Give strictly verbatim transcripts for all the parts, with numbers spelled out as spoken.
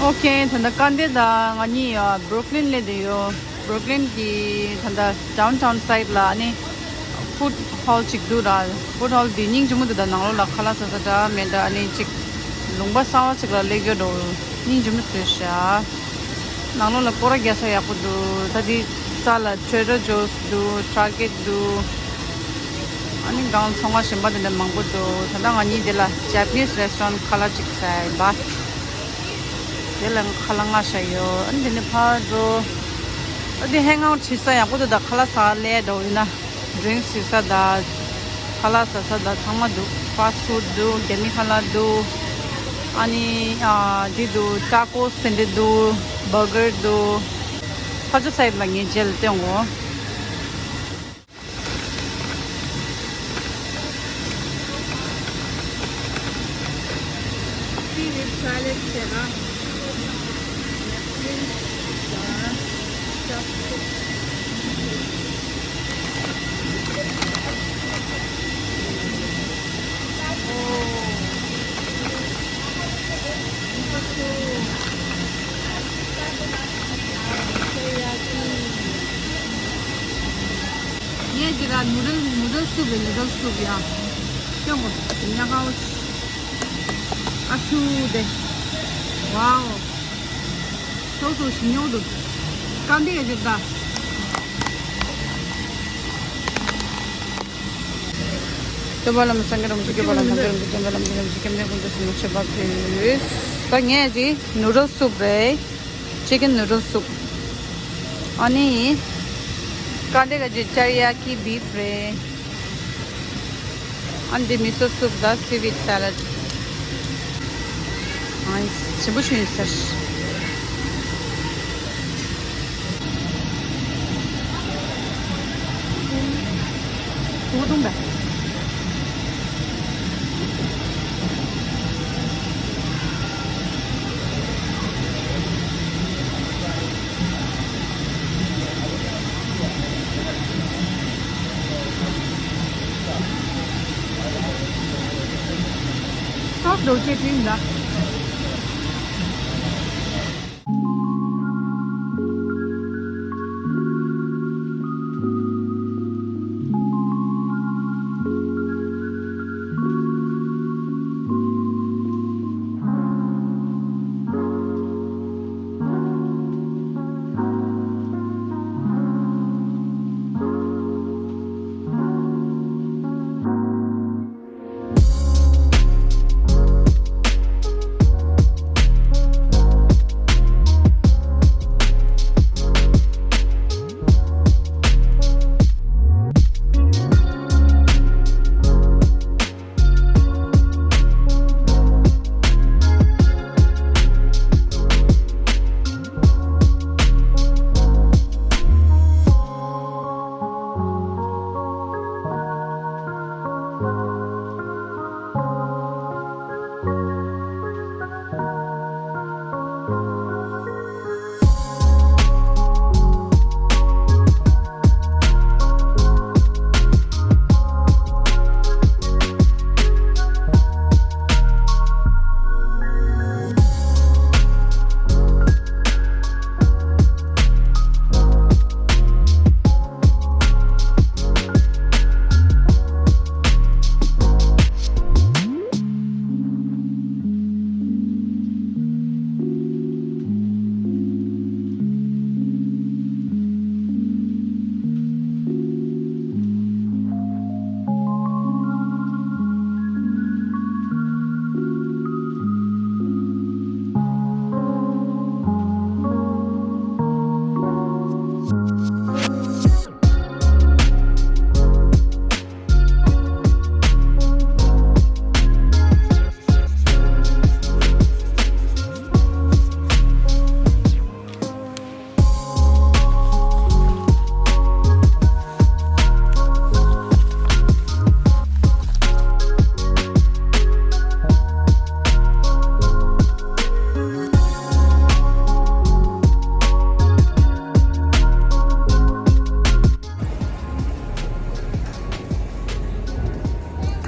ཨོ་ཁེ། ད་ལྟ་ཀན་ཌེ་དང་ང་གཉིས་ཡ་བྷུ་རུག་ལིན་སླེབས་བསྡད་ཡོད། བྷུ་རུག་ལིན་གྱི་ད་ལྟ་ཌའུན་ཊའུན་སའིཌ་ལ་ཨ་ནི་ཧྥུཌ་ཧོལ་ཅིག་འདུག་ར། ཧྥུཌ་ཧོལ་འདི་སྙིང་རྗེ་མོ་འདུག་ད་ནང་ལོགས་ལ་ཁ་ལག་ཟ་ས་འདྲ་མེད་འདྲ། ཨ་ནི་ཅིག་ལུང་པ་གསར་པ་ཅིག་ལ་སླེབས་ཡོད་འགྲོ། སྙིང་རྗེ་མོ་བཟོས་ཤག་ནང་ལོགས་ལ་སྐོར་ར་རྒྱག་ས་ཡག་པོ་འདུག་ད་འདི་རྩ་ལ་ཊེ་རེ་ཌར་ཇོས་འདུག་ཊར་གེཊ་འདུག་ཨ་ནི་སྒང་ཚོང་ཁང་གཞན་པ་དེ་འདྲ་མང་པོ་འདུག་ད་ལྟ་ང་གཉིས་དེ་ལ་ཇ་པ་ནིས་རེ་སི་ཊོ་རན་ཁ་ལག་ཅིག་ཟ་ཡིན་པ། དེ་ལ་ཁ་ལག་མངགས་བཞག་ཡོད། ཨ་ནི་དེ་ནས་ཕར་འགྲོ། ཨ་དེ་ཧེང་ཨའུཊ་བྱེད་ས་ཡག་པོ་འདུག་ད་ཁ་ལག་ཟ་སླེབས་འགྲོ་ཡིན་ན། ཌི་རིང་ཀི་བྱེད་ས་དང་། ཁ་ལག་ཟ་ས་དང་ཚང་མ་འདུག་ཕཱ་སི་ཊི་ཕུཌ་འདུག་རྒྱ་མི་ཁ་ལག་འདུག་ཨ་ནི་ཨ་འདི་འདུག་ཊ་ཀོས་དེ་འདྲ་འདུག་བར་གར་འདུག་ཕར་ཕྱོགས་སའིཌ་ལ་ངས་རྗེས་ལ་སྟོན་གོ། Seaweed salad བྱས་ན། Napkins དང་chopstick། ཨོ། Miso soup། Teriyaki། ངས་འདི་ལ་ནུ་ཌལ་ནུ་ཌལ་སུབ་རེད། ནུ་ཌལ་སུབ་ཡ། སྐྱོ་མོ། དེ་ཉག་ཧའོ། ཨ་ཆུ་དེ། ཝའོ། ཐོག་སོ་ཞིམ་ཡོང་འདུག་ཀན་ཌེ་ཡ་ཇི་ད། སྟོན་པ་བླ་མ་སངས་རྒྱས་རིན་པོ་ཆེ། སྐྱོབ་པ་ལ་འཚང་རྒྱ་རིན་པོ་ཆེ། སྟོན་པ་བླ་མ་རིན་པོ་ཆེ། སྐྱབས་གནས་ཀུན་ཏུ་སེམས་ནང་མཆོད་པ་ཕུལ། ད་ངས་ཅིག་ནུ་ཌལ་སུབ་རེད། ཅི་ཀན་ནུ་ཌལ་སུབ། ཨ་ནི། ཀན་ཌེ་ག་ཅིག་ཊེ་རི་ཡ་ཀི་བིཕ་རེད། ཨ་ནི་འདི་མི་སོ་སུབ་དང་སི་ཝིཌ་སེ་ལཌ། ཨ་ནི་ཞིམ་པོ་ཞིག་ཡིན་ཟེར། སོ་སི་འདྲ་བོ་ཅིག་བྲིས་འདུག་ད་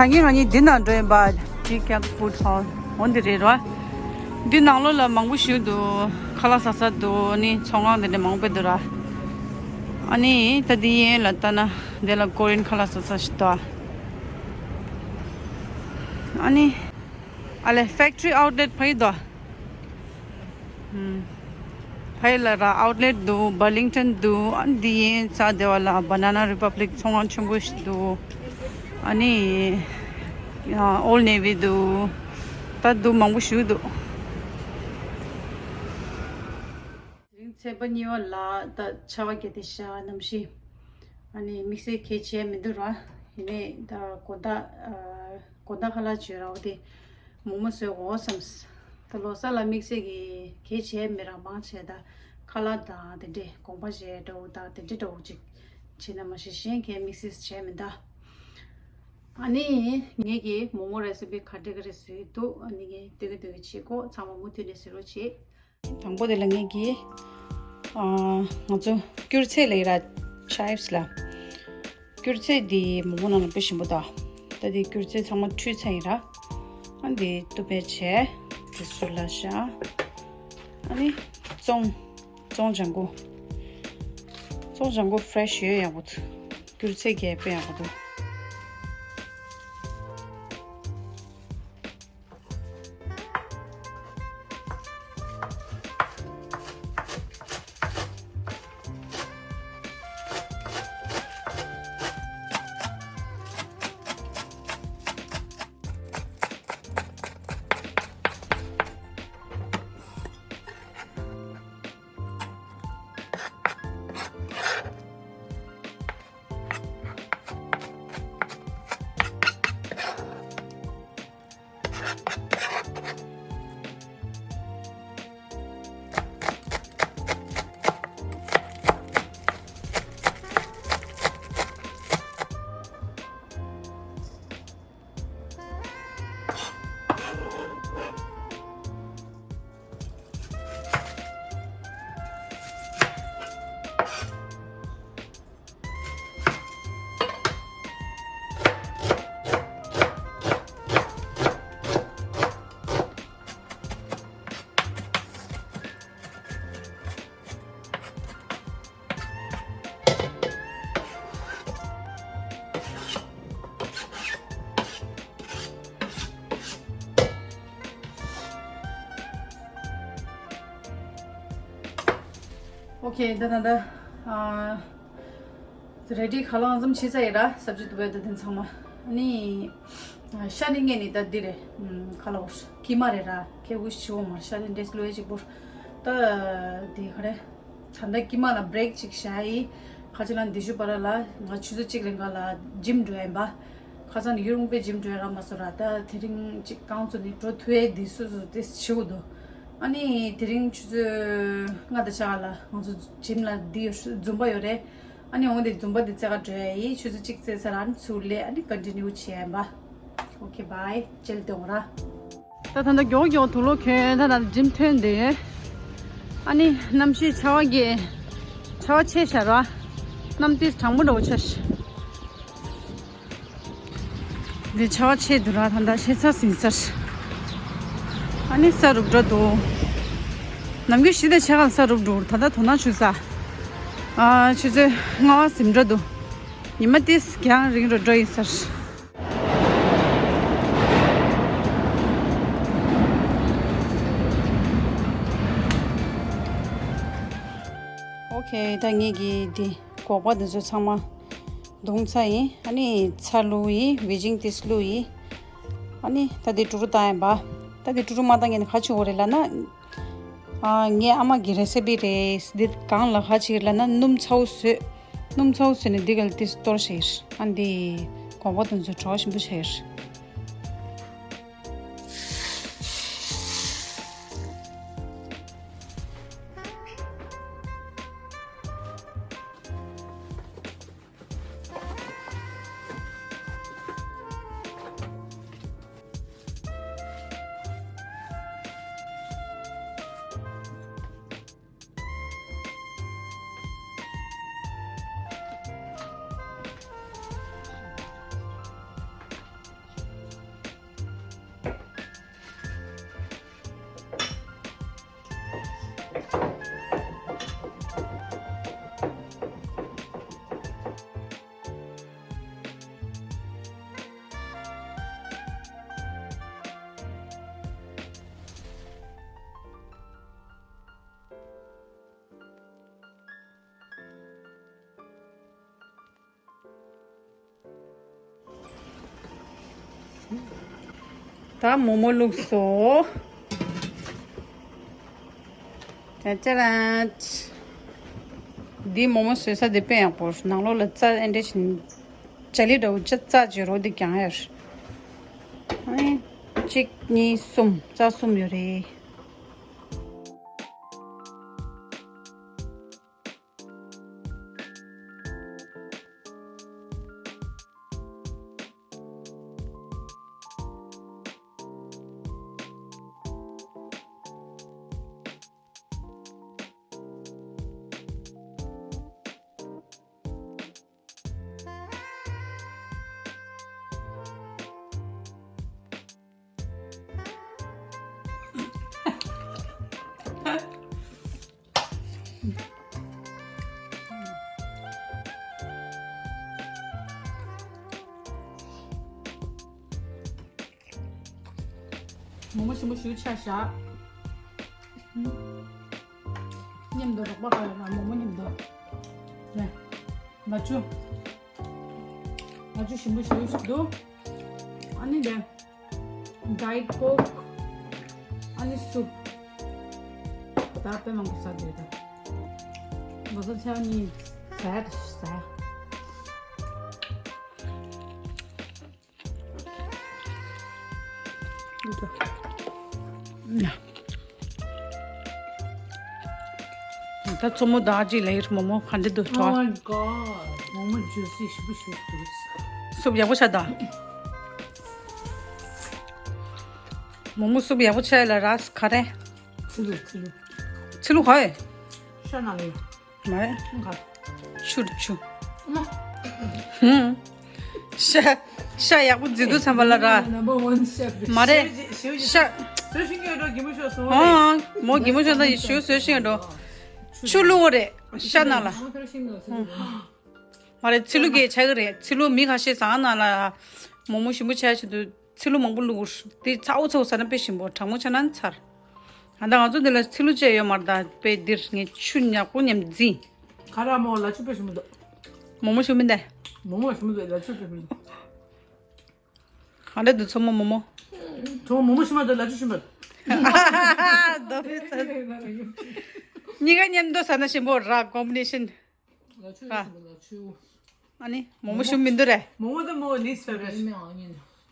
ངས་ང་གཉིས་འདི་ན་འགྲོ་ཡིན་པ། ཇི་ཀེམ་ཕུཌ་ཧོལ་འོ་འདི་རེད་རོ། འདི་ནང་ལོགས་ལ་མང་པོ་ཞིག་འདུག་ཁ་ལག་ཟ་ས་འདུག་ཨ་ནི་ཚོང་ཁང་དེ་འདྲ་མང་པོ་འདུག་ར། ཨ་ནི་ད་འདི་གཡས་ལ་ལྟ་ན་དེ་ལ་ཀོ་རི་ཡན་ཁ་ལག་ཟ་ས་ཞིག་འདུག་ཨ་ནི་ཨ་ལེ་ཕེག་ཊི་རི་ཨའུཊ་ལེཊ་ཕ་གི་འདུག་ཕ་གི་ལ་ར་ཨའུཊ་ལེཊ་འདུག་བར་ལིང་ཊོན་འདུག་ཨ་ནི་འདི་གཡས་རྩ་དེ་བ་ལ་བྷ་ན་ན་རི་པབ་ལིག་ཚོང་ཁང་ཆེན་པོ་ཞིག་འདུག་ཨ་ནི་ཨོལ་ནེ་ཝི་འདུག་ད་འདུག་མང་པོ་ཞིག་འདུག་དེ་རིང་ཚེས་པ་གཉིས་པ་ལ་ད་ཆར་པ་བརྒྱབ་བསྡད་ཤག་གནམ་གཤིས། ཨ་ནི་དམིགས་བསལ་གལ་ཆེ་མི་འདུག་ར། ཡིན་ནའི་ད་དགོང་དག་ཨ་དགོང་དག་ཁ་ལག་བྱས་ར་བ་དེ་མོག་མོག་བཟོས་འོ་བསམས། ད་ལོ་གསར་ལ་དམིགས་བསལ་གྱི་གལ་ཆེ་མི་ར་མང་ཆེ་ད་ཁ་ལག་དང་དེ་འདྲས་གོང་པ་བྱས་འདྲ་བོ་དང་དེ་འདྲས་འདྲ་བོ་ཅིག་བྱས་ན་མ་གཞི་གཞན་གྱི་དམིགས་བསལ་བྱས་མི་འདུག་ཨ་ནི་ངེད་ཀྱི་མོག་མོག་རེ་སི་པི་ག་འདྲ་ག་རེ་བཟོས་འདུག་ཨ་ནི་ངས་སྟོན་གི་སྟོན་གི་བྱེད་གོ་ཚང་མ་མུ་མཐུད་ནས་གཟིགས་རོགས་བྱེད། དང་པོ་དེ་ལ་ངེད་ཀྱིས་ཨ་ང་ཚོ་སྐྱུར་ཚལ་ལབ་ཡ་ར་ཆའིབས་ལ། སྐྱུར་ཚལ་འདི་མོག་མོག་ནང་ལ་དཔེ་ཞིམ་པོ་འདུག་ད་འདི་སྐྱུར་ཚལ་ཚང་མ་འཁྲུད་ཚར་ཡིན་ར། ཨ་འདི་བཏུབ་པའི་བྱས། འདི་ཟུར་ལ་བཞག་ཨ་ནི་བཙོང་བཙོང་ལྗང་གུ། བཙོང་ལྗང་གུ་ཕེ་རེ་ཤི་ཡོད་ཡག་པོ་འདུག་སྐྱུར་ཚལ་གྱི་དཔེ་ཡག་པོ་འདུག་ཨོ་ཁེ། ད་ད་ད་ཨ་རེ་ཌི་ཁ་ལག་ཙམ་བྱས་ཚར་ཡིན་ར། སབ་ཇི་དུ་བས་ད་དེ་ཚང་མ། ཨ་ནི་ཤ་ནི་ངས་ནི་ད་འདི་རེད། ཁ་ལག་ཀི་མ་རེད་ར། ཁེ་གུ་ཞི་བོ་མ་ཤ་ནི་འདྲེས་ལོས་ཅིག་པོ། ད་འདི་ག་རེ། ད་ལྟ་ཀི་མ་ལ་བྷི་རེག་ཅིག་བཞག་ཡིན། ཁ་ཅིག་ལ་འདི་ཞུ་བར་ལ་ང་ཆུ་ཚོད་གཅིག་རིང་ག་ལ་ཇིམ་འགྲོ་ཡིན་པ། ཁ་སང་ནས་ཡུལ་དངོས་པོའི་ཇིམ་འགྲོ་ཡ་རག་མ་སོང་ར། ད་དེ་རིང་ཅིག་རྐང་བཙུགས་ནས་འགྲོ་ཐུབ་ཡས་འདི་སུ་སུ་དེ་བྱེད་དགོས་འདུག་ཨ་ནི་དེ་རིང་ཆུ་ཚོད་ལྔ་དང་ཕྱེད་ཀ་ལ་ང་ཚོ་ཇིམ་ལ་འདི་རྫུན་པ་ཡོད་རེད། ཨ་ནི་འོང་དེ་རྫུན་པ་འདི་རྩེ་ག་འགྲོ་ཡ་ཡིན། ཆུ་ཚོད་གཅིག་རྩེ་ཚར་ཨ་ནི་ཚུར་སླེབས་ཨ་ནི་ཀོན་ཊི་ནིའུ་བྱེད་ཡ་ཡིན་པ། ཨོ་ཁེ་བྷའི། ཇེལ་ཏེ་འོང་ར། ད་ད་ལྟ་མགྱོགས་མགྱོགས་དུག་ལོག་གྱོན། ད་ད་ལྟ་ཇིམ་ཐོན་བསྡད་ཡོད། ཨ་ནི་གནམ་གཤིས་ཆར་པ་གི་ཆར་པ་ཆེ་ཤག་ར། གནམ་ཏིས་གྲང་མོ་འདྲ་བོ་ཆགས་ཤག་འདི་ཆར་པ་ཆེ་འདུག་ར། ད་ལྟ་ཤེས་ཚར་ཟིན་ཚར། ཨ་ནི་ས་རུབ་འགྲོ་འདུག་ནམ་རྒྱུན་བཞི་དང་ཕྱེད་ཀ་ལ་ས་རུབ་འགྲོ། ད་ལྟ་དོ་སྣང་ཆུ་ས། ཨ་ཆུ་ཚོད་ལྔ་པ་ཟིན་འགྲོ་འདུག་ཉི་མ་ཏིས་གྱང་རིང་རུ་འགྲོ་ཡིན་ཚར། ཨོ་ཁེ། ད་ངེད་ཀྱིས་འདི་སྒོག་པ་འདི་ཚོ་ཚང་མ་བརྡུངས་ཚར་ཡིན། ཨ་ནི་ཚྭ་བླུགས་ཡིན། བི་ཇིང་ཏིས་བླུགས་ཡིན། ཨ་ནི་ད་འདི་ཀྲུ་ཀྲུ་བཏང་ཡིན་པ། ད་འདི་ཀྲུ་ཀྲུ་མ་བཏང་མཁན་ག་བྱེད་དགོས་རེད་ལབ་ན། ཨ་ངའི་ཨ་མ་གི་རེ་སི་པི་རེད། འདི་གང་ལ་ག་བྱེད་ཀྱི་ལབ་ན། སྣུམ་ཚ་བོ་བཟོས། སྣུམ་ཚ་བོ་བཟོས་ནས་འདི་ག་ལ་ཏིས་གཏོར་བྱས་ཡིན། ཨ་འདི་སྒོག་པ་དེ་ཚོ་བྲོ་བ་ཞིམ་པོ་བྱས་ཡིན། ད་མོག་མོག་བླུགས་སོ། ཅ་ཅ་ར། འདི་མོག་མོག་བཟོས་ས་དེ་དཔེ་ཡག་པོ། ནང་ལོགས་ལ་རྩྭ་ཨེ་འདྲ་བཞིན་ཇ་ལི་འདྲ་བོ་ཅ་རྩྭ་བྱས་རོ་འདི་གྱང་ཡོད། ཨ་ནི་གཅིག་གཉིས་གསུམ། རྩྭ་གསུམ་ཡོད་རེད། མོག་མོག་ཞིམ་པོ་ཞིག་ཆགས་བཞག་མཉམ་དུ་རོགས་པ་ག་ཡོད་ན་མོག་མོག་མཉམ་དུ། ནས། ལ་ཆུ། ལ་ཆུ་ཞིམ་པོ་ཞིག་འདུག་ཨ་ནི་དེ། Diet Coke། ཨ་ནི་སུབ། ད་དཔེ་མང་པོ་ཟ་འདོད་ད། ང་ཚོ་ཚེ་གཉིས་ཟ་ཡ་ད་ཟ་ཡ། ད་མཚོ་མོ་ད་ཅི་ལ་ཡིར་མོག་མོག་ག་འདྲ་འདུག་Oh ཁྲོ། My God. མོག་མོག་ཇུ་སི་ཞིམ་པོ་ཞིག་འདུག་སུབ་ཡག་པོ་ཆགས་ད། མོག་མོག་སུབ་ཡག་པོ་ཆགས་ལ་ར་ག་རེ། ཚི་ལུ་ཚི་ལུ། ཚི་ལུ་ག་ཡོད། ཤ་ན་ལེ། མ་རེད། ཁ། ཆུར་ཆུ། ཨ་མ། ཧུམ། ཤ། ཤ་ཡག་པོ་འཛིན་དུས་ཙམ་པ་ལ་ར། Number one chef། མ་རེད། ཤ། བཟོ་ཤིང་གི་འགྲོ་གི་མི་ཤོག་སོང་། ཨང་། མོ་གི་མོ་ཤོག་ད་ཡི་ཤུ་བཟོ་ཤིང་འགྲོ། ཆུ་བླུགས་པ་རེད། ཤ་ནང་ལ། མ་རེད། ཚི་ལུ་གི་ཆག་གི་རེད། ཚི་ལུ་མི་ཁ་ཤས་ཟ་ནང་ལ། མོག་མོག་ཞིམ་པོ་ཆག་ཆེད་དུ། ཚི་ལུ་མང་པོ་བླུགས། དེ་ཚ་བོ་ཚ་བོ་ཟ་ན་དཔེ་ཞིམ་པོ། གྲང་མོ་ཆགས་ན་ཚར། ཨ་ད་ང་ཚོ་འདི་ལ་ཚི་ལུ་བཅས་ཡོད་མ་རེད་ད། དཔེ་འདིར་ངས་ཆུ་ཉག་པོ་མཉམ་འཛིན། ཁ་ར་མོ་ལ་ཆུ་དཔེ་ཞིམ་པོ་འདུག་མོག་མོག་ཞིམ་པོ་འདུག་མོག་མོག་ཞིམ་པོ་འདུག་ལ་ཆུ་དཔེ་ཞིམ་པོ་འདུག་ག་འདྲ་འདུག་མཚོ་མོ་མོག་མོག་མཚོ་མོ་མོག་མོག་ཞིམ་པོ་འདུག་ལ་ཆུ་ཞིམ་པོ་འདུག་གཉིས་ཀ་མཉམ་དུ་ཟ་ན་ཞིམ་པོ་ར། ཀོམ་བི་ནེ་ཤན། ལ་ཆུ་ཡོད་ཞིམ་པོ་ལ་ཆུ། ཨ་ནི་མོག་མོག་ཞིམ་མི་འདུག་རེད། མོག་མོག་ད་མོ་ལིས་ཕེ་བ་རེད།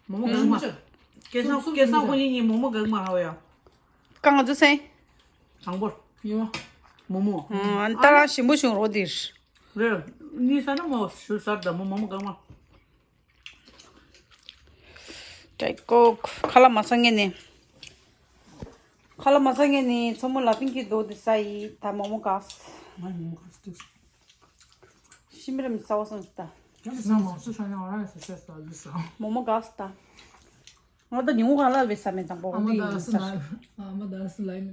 མོག་མོག་གང་མ། སྐལ་བཟང་སྐལ་བཟང་ཁོ་གཉིས་གཉིས་མོག་མོག་གང་མ་ཧ་ཡ། ཀ་ང་ཚོ་སེང་། དང་པོར། ཡོ། མོག་མོག་ཨ་ནི་ད་རང་ཞིམ་པོ་བྱུང་རོ་འདིར། རེད། གཉིས་ཟ་ན་མོ་ཞུ་ཟར་ད་མོ་མོག་མོག་གང་མ། ཀྲའི་ཀོག་ཁ་ལག་མ་ཟ་ངེས་ནས། ཁ་ལག་མ་ཟ་ངེས་ནས་མཚོ་མོ་ལ་ཕིང་གི་རྡོ་འདི་ཟ་ཡི་ད་མོག་མོག་ག་ཤི་མི་རམ་ས་བ་སོང་སི་ད། མོག་མོག་ག་སི་ད། ང་ད་ཉུང་ག་ལ་བས་ས་མེད་དང་པོ་འདི་ཡིན་ས།